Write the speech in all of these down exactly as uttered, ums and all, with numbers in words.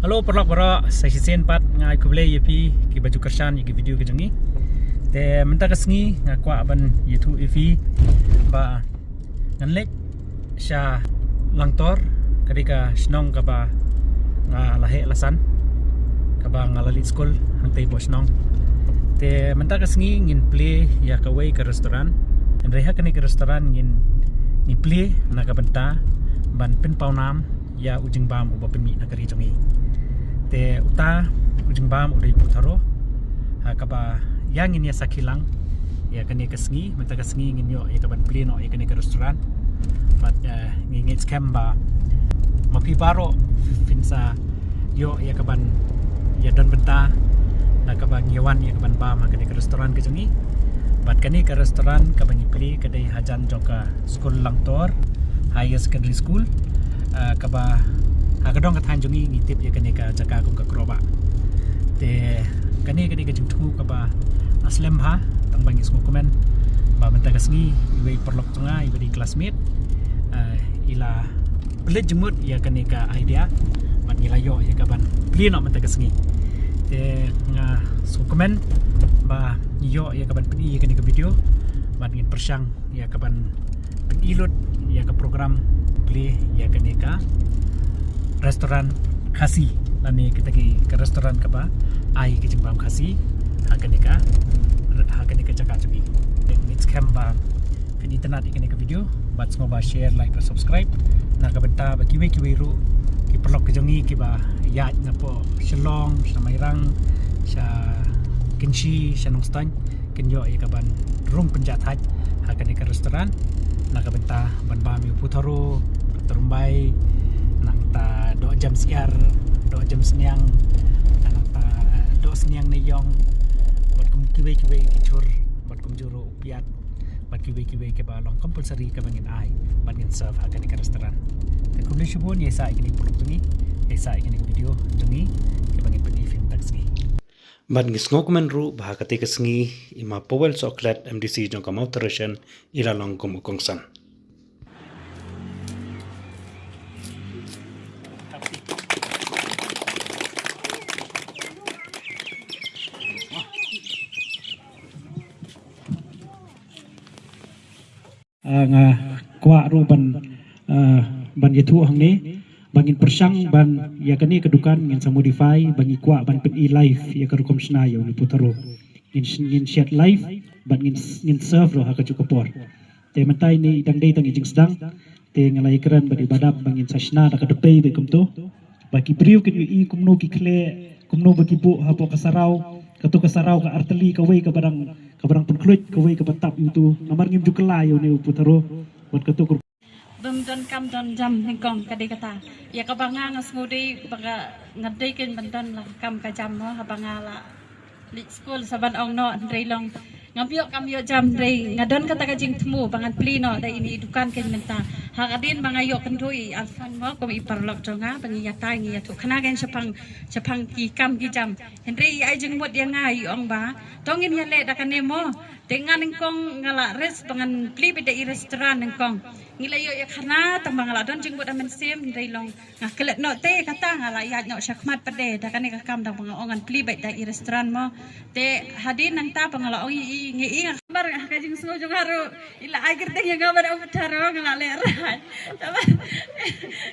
Hello paralok baroh, sa shisien pat nga ai khublei ïa phi kiba ju kyrshan ïa ki video ki jong ngi. Te mynta ka sngi nga kwah ban ïathuh ïa phi ba ngan leit sha Langtor, ka dei ka shnong kaba nga la heh la san, kaba nga la leit skul hangtei hapoh shnong. Te mynta ka sngi ngin plie ïa kawei ka restaurant. Hynrei ha kane ka restaurant ngin, ngin plie na ka bynta ban pynpaw nam ïa u jingbam uba pynmih na ka ri jong ngi. Te uta u jingbam u dei u Pu Tharo, ha kaba ïa ngin ïa sakhi lang ïa kane ka sngi. Mynta ka sngi ngin ïoh ïa kaban plie noh ïa kane ka restaurant. Bad, eh, ngi ngeit skhem ba ma phi baroh phin sa ïoh ïa kaban ïa don bynta na kaba ngi wan ïa kaban bam ha kane ka restaurant ka jong ngi. Bad kane ka restaurant kaba ngi plie ka dei hajan jong ka skul Langtor Higher Secondary School, ah, kaba ha ka dong ka thaiñ jong ngi ngi tip ïa kane ka jaka kum ka Khrobah. Te kane ka dei ka jingthmu kaba nga slem bha, tang ba ngi sngewkmen ba mynta ka sngi iwei paralok jong nga iba dei classmate, ah, i la pynleit jingmut ïa kane ka idea bad ngi la ïoh ïa kaban plie noh mynta ka sngi. Te nga sngewkmen ba ngi ïoh ïa kaban pyni ïa kane ka video bad ngin pyrshang ïa kaban pyni lut ïa ka program plie ïa kane ka restaurant Khasi lane kita ki ka restaurant kaba ai ka jingbam Khasi ha kane ka, ha kane ka jaka jong ngi. Te ngeit skhem ba phin itynnad ïa kane ka video bad sngewbha share, like bad subscribe na ka bynta ba kiwei kiwei ruh ki paralok ki jong ngi kiba ïaid napoh Shillong, sha Mairang, sha Kynshi, sha Nongstoiñ kin ïoh ïa kaban rung pynjah thait ha kane ka restaurant na ka bynta ban bam ïa u Pu Tharo, Pu Tyrumbai, nangta Doh Jem Syiar, Doh Jem Sniang, nangta Doh Sniang ne ïong bad kum kiwei kiwei ki jhur bad kumjuh ruh u piat bad kiwei kiwei kiba long compulsory kaba ngin ai bad ngin serve ha kane ka restaurant. Te khublei shibun, ïa sa ïa kine ki paralok jong ngi, ïa sa ïa kine ki video jong ngi kiba ngin pyni ïa phi mynta ka sngi. Bad ngi sngewkmen ruh ba ha kata ka sngi i Ma Powell Sohkhlet, M D C jong ka Mawthadraishan, i la long kum u kongsan. Ah, nga kwah ruh ban, ah, ban ïathuh hangne ba ngin pyrshang ban ïa kane ka dukan ngin sa modify ba ngi kwah ban pyni live ïa ka rukom shna ïa une u Pu Tharo. Ngin, ngin shet live bad ngin, ngin serve ruh ha kajuh ka por. Te mynta ine i dang dei tang i jingsdang. Te nga la ïakren bad i Bah Dap ba ngin sa shna da ka dpei bad kumto. Ba ki briew kin ïohi kumno ki khleh, kumno ba ki buh hapoh ka saraw, kato ka saraw ka artylli kawei kaba dang, kaba dang pynkhluit, kawei kaba tap ïa uto. Namar ngim ju kylla ïa une u Pu Tharo. Wat kato ka rukom. Bym don kam don jam nyngkong, ka dei kata. Ïa kaba nga nga sngewdei ba nga, nga dei kein ban don la kam ka jam mo, haba nga la leit skul sa ban ong noh, hynrei long ngam ïoh kam ïoh jam, hynrei nga don kata ka jingthmu ba ngan plie noh da ine i dukan kein mynta. Ha ka dien ba nga ïoh kynduh ïa i Alfan mo kum i paralok jong nga ba ngi ïatai ngi ïathuh khana kein shaphang, shaphang ki kam ki jam. Hynrei i ai jingmut ïa nga, i ong ba to ngin ïaleh da kane mo. Te nga nyngkong nga la risk ba ngan plie beit da i restaurant nyngkong. Ngi la ïoh ïa khana tang ba nga la don jingmut ha mynsiem, hynrei long nga klet noh te kata nga la ïaid noh shakhmat pat de da kane ka kam, tang ba nga ong ngan plie beit da i restaurant mo. Te hadien nangta ba nga la ong ïa i, ngi i nga, namar ha ka jingsngew jong nga ruh i la ai kyrteng ïa nga ban ong Pu Tharo, nga la lehraiñ. Tangba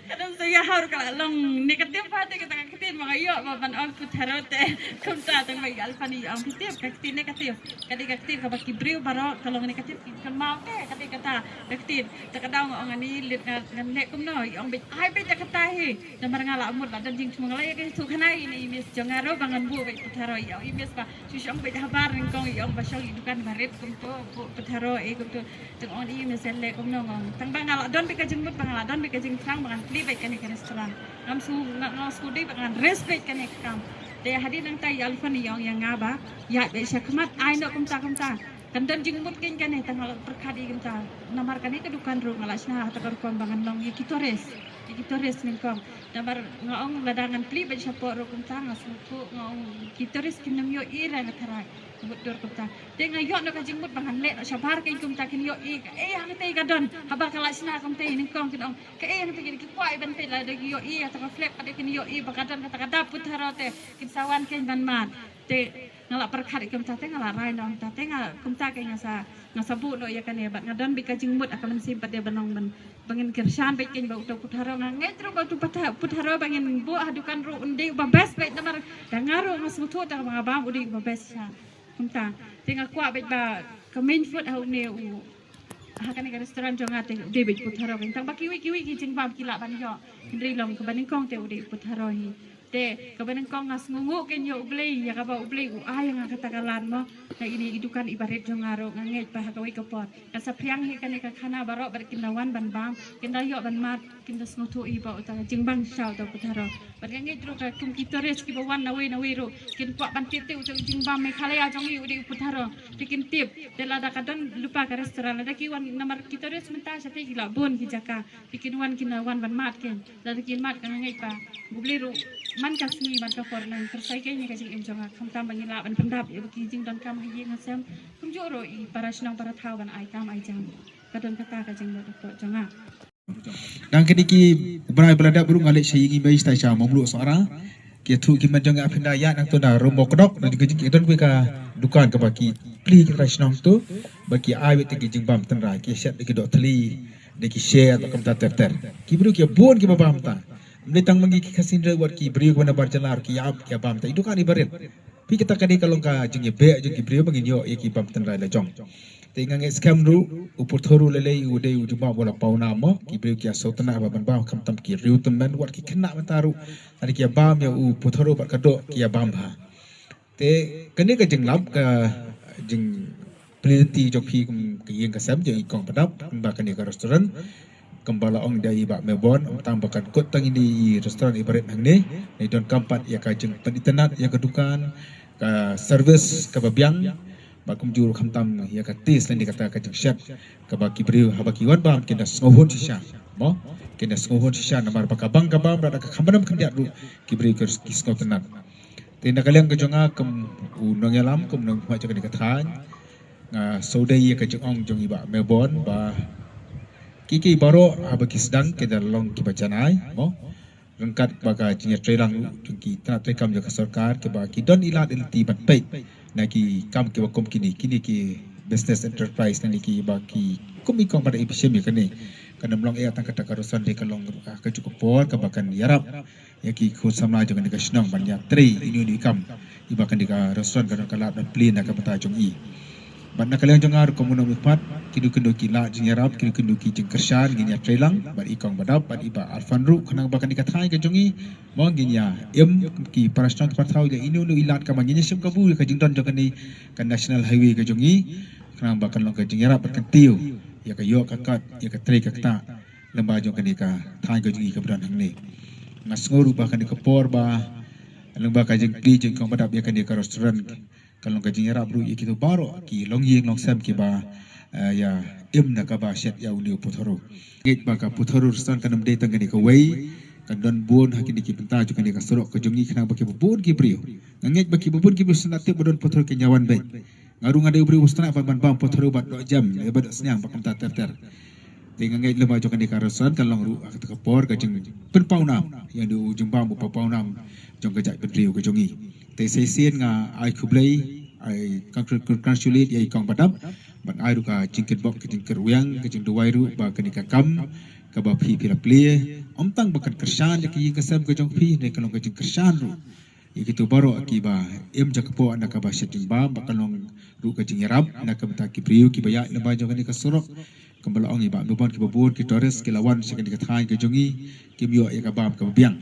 ka dang shu ïa hor ka la long negative ha te kata ka ktien ba nga ïoh ba ban ong Pu Tharo te. Kumta tang ba i Alfan i ong ktien, ka ktien negative. Ka dei ka ktien kaba ki briew baroh ka long negative ki kynmaw te, ka dei kata ka ktien. Te ka daw nga ong ani leit nga, ngan leh kumno, i ong beit ai beit da kata hi. Namar nga la mut la don jingthmu, nga la ïa ka ïathuh khana ïa ine i miss jong nga ruh ba ngan buh beit Pu Tharo, i ong i miss ba shu shong beit habar nyngkong, i ong ba shong i dukan barit kumto, buh Pu Tharo eh kumto. Te nga ong i miss leh kumno, nga ong tang ba nga la don beit ka jingmut, ba nga la don beit ka jingthrang ba ngan plie beit kane ka restaurant. Ngam shu, nga, nga shu dei ba ngan risk beit kane ka kam. Te hadien nangta i Alfan i ong ïa nga ba ïaid beit shakhmat, ai noh kumta kumta. Kan don jingmut kein kane, tang nga la pyrkhat ïa kumta. Namar kane ka dukan ruh nga la shna ha kata ka rukom ba ngan long ïa ki tourist, ïa ki tourist nyngkong. Namar nga ong lada ngan plie beit shapoh ruh kumta, nga sngewthuh, nga ong ki tourist kin nym ïohi re nga tharai. Mutdur kumta. Te nga ïoh noh ka jingmut ba ngan leh noh shabar kein kumta, kin ïohi kaei hangtei ka don. Haba ka la shna kumta nyngkong kin ong kaei hangtei, kin ki kwah ban peit, lada ki ïohi ïa kata ka flag pat kin ïohi ba ka don kata ka dap Putharo te kin sa wan kein ban mad. Te nga la pyrkhat ïa kumta te nga la rai noh kumta te nga kumta kein nga sa, nga sa buh noh ïa kane bad nga don beit ka jingmut ha ka mynsiem pat de ban long ban, ba ngin kyrshan beit kein ba uto Putharo. Nga ngeit ruh ba uto Putha-, Putharo ba ngin buh ha dukan ruh un dei uba best beit namar da nga ruh nga sngewthuh tang ba nga bam u dei uba best sha. Kumta te nga kwah beit ba ka main food ha une u, ha kane ka restaurant jong nga te u dei beit Putharo kein. Tang ba kiwei kiwei ki jingbam ki lah ban ïoh, hynrei long kaba nyngkong te u dei Putharo hi. Te kaba nyngkong nga sngewnguh kein ïa U Blei ïa kaba U Blei u ai ïa nga kata ka lad mo. Na ine i dukan iba rit jong nga ruh nga ngeit ba ha kawei ka por kan sa phriang hi kane ka khana baroh bad kin da wan ban bam, kin da ïoh ban mad, kin da sngewthuh hi ba uta ka jingbam sha uta Putharo. Bad nga ngeit ruh ka kum ki tourist kiba wan nawei nawei ruh kin kwah ban tip te uta u jingbam Meghalaya jong ngi u dei u Putharo. Te kin tip te lada ka don lypa ka restaurant, lada ki wan namar ki tourist mynta shatei ki la bun ki jaka. Te kin wan, kin wan ban mad kein. Lada kin mad ka nga ngeit ba U Blei ruh man ka sngi man ka por un kyrsai kein ïa ka jingim jong nga, khamtam ba ngin lah ban pyndap ïa ki jingdonkam ha ïing ha sem. Kumjuh ruh i para shnong para thaw ban ai kam ai jam. Ka don kata ka jingmut hapoh jong nga. Dang kine ki bnai ba la dep ruh nga leit sha ïing i mei sha Mawmluh Sohra. Ki ïathuh ki met jong nga, phin da ïaid nangto na Rum Mawkdok, na jong ka jing, ki don kawei ka dukan kaba ki plie ki trai shnong to ba ki ai beit ki jingbam tynrai, ki shet da ki doh thli, da ki shet bad kumta ter ter. Ki briew ki bun kiba bam ta. Ym dei tang ma ngi ki Khasi Hynriewwad, ki briew kiba na bar jylla ruh ki ïa, ki ïa bam ta. I dukan iba rit. Phi, kata ka dei ka long ka jingïabeh jong ki briew ba ngin ïoh ïa ki bam tynrai la jong. Te nga ngeit skhem ruh u Putharo lei lei u dei u jingbam uba la pawnam mo. Ki briew ki ïa sngewtynnat ba ban bam, khamtam ki riew tymmen, wat ki khynnah mynta ruh lada ki ïa bam ïa u Putharo bad ka doh ki ïa bam bha. Te kane ka jinglap, ka jingplie lynti jong phi kum ka ïing ka sem jong i Kong Badap, kumba kane ka restaurant, kumba la ong da i Bah Mebon, ym tang ba kan kut tang ine i restaurant iba rit hangne, ngi donkam pat ïa ka jingpynitynnat ïa ka dukan, ka service kaba biang, bad kumjuh ruh khamtam ïa ka taste lane kata ka jingshet kaba ki briew haba ki wan bam kin da sngewhun shisha. Mo, kin da sngewhun shisha namar ba ka bang ka bam, lada ka kham bam khyndiat ruh ki briew ki sngewtynnat. Te na ka liang ka jong nga kum u nongïalam, kum u nongmihkhmat jong kane ka thaiñ, nga sngewdei ïa ka jingong jong i Bah Mebon ba ki, ki baroh haba ki sdang ki da long kiba janai mo. Ryngkat bad ka jingïatreilang jong ki tnat treikam jong ka sorkar, kiba ki don i lad i lynti ban peit na ki kam kiba kum kine, kine ki business enterprise, na kine kiba ki kum i Kong Badap i ba shim ïa kane. Kan ym long eh tang kata ka restaurant, te ka long ruh ka juh ka por kaba kan ïarap ïa ki khun samla jong kane ka shnong ban ïatrei ine ine i kam iba kane ka restaurant ka don ka lad ban plie na ka bynta jong i. Bad na ka liang jong nga ruh kum u nongmihkhmat, kino kino ki lad jingïarap, kino kino ki jingkyrshan, ngin ïatreilang bad i Kong Badap bad i Bah Arfan ruh, khnang ba kane ka thaiñ ka jong i mo ngin ïa im, ki para shnong ki para thaw, ïa ine ine i lad kaba ngin ïa shim kabu ïa ka jingdon jong kane ka National Highway ka jong i, khnang ba kan long ka jingïarap bad kyntiew ïa ka ïoh ka kot, ïa ka trei ka ktah lyngba jong kane ka thaiñ ka jong i kaba don hangne. Nga sngew ruh ba kane ka por ba lyngba ka jingplie jong i Kong Badap ïa kane ka restaurant, ka long ka jingïarap ruh ïa kito baroh ki longïing longsem kiba, eh, ïa im na kaba shet ïa une u Putharo. Ngeit ba ka Putharo restaurant kan ym dei tang kane kawei, kan don bun ha kine ki bynta jong kane ka surok ka jong i, khnang ba kiba bun ki briew, nga ngeit ba kiba bun ki briew sngewtynnat, tip ba don Putharo kin ïa wan beit. Nga ruh nga dei u briew uba sngewtynnat ban, ban bam Putharo bad doh jem, eh, bad doh sniang bad kumta ter ter. Te nga ngeit lyngba jong kane ka restaurant kan long ruh ha kata ka por ka jingpynpawnam ïa une u jingbam uba pawnam jong ka jaitbynriew ka jong i. Te sa shisien nga ai khublei, ai congr-, congratulate ïa i Kong Badap, bad ai ruh ka jingkyrpad, ka jingkyrwiang, ka jingduwai ruh ba kane ka kam kaba phi, phi la plie, ym tang ba kan kyrshan ïa ka ïing ka sem ka jong phi, hynrei kan long ka jingkyrshan ruh ïa kito baroh kiba im jakpoh na kaba shet jingbam, bad kan long ruh ka jingïarap na ka bynta ki briew kiba ïaid lyngba jong kane ka surok. Kumba la ong i Bah Mebon, kiba bun ki tourist ki la wan sha kane ka thaiñ ka jong i, kim ïoh ïa ka bam kaba biang.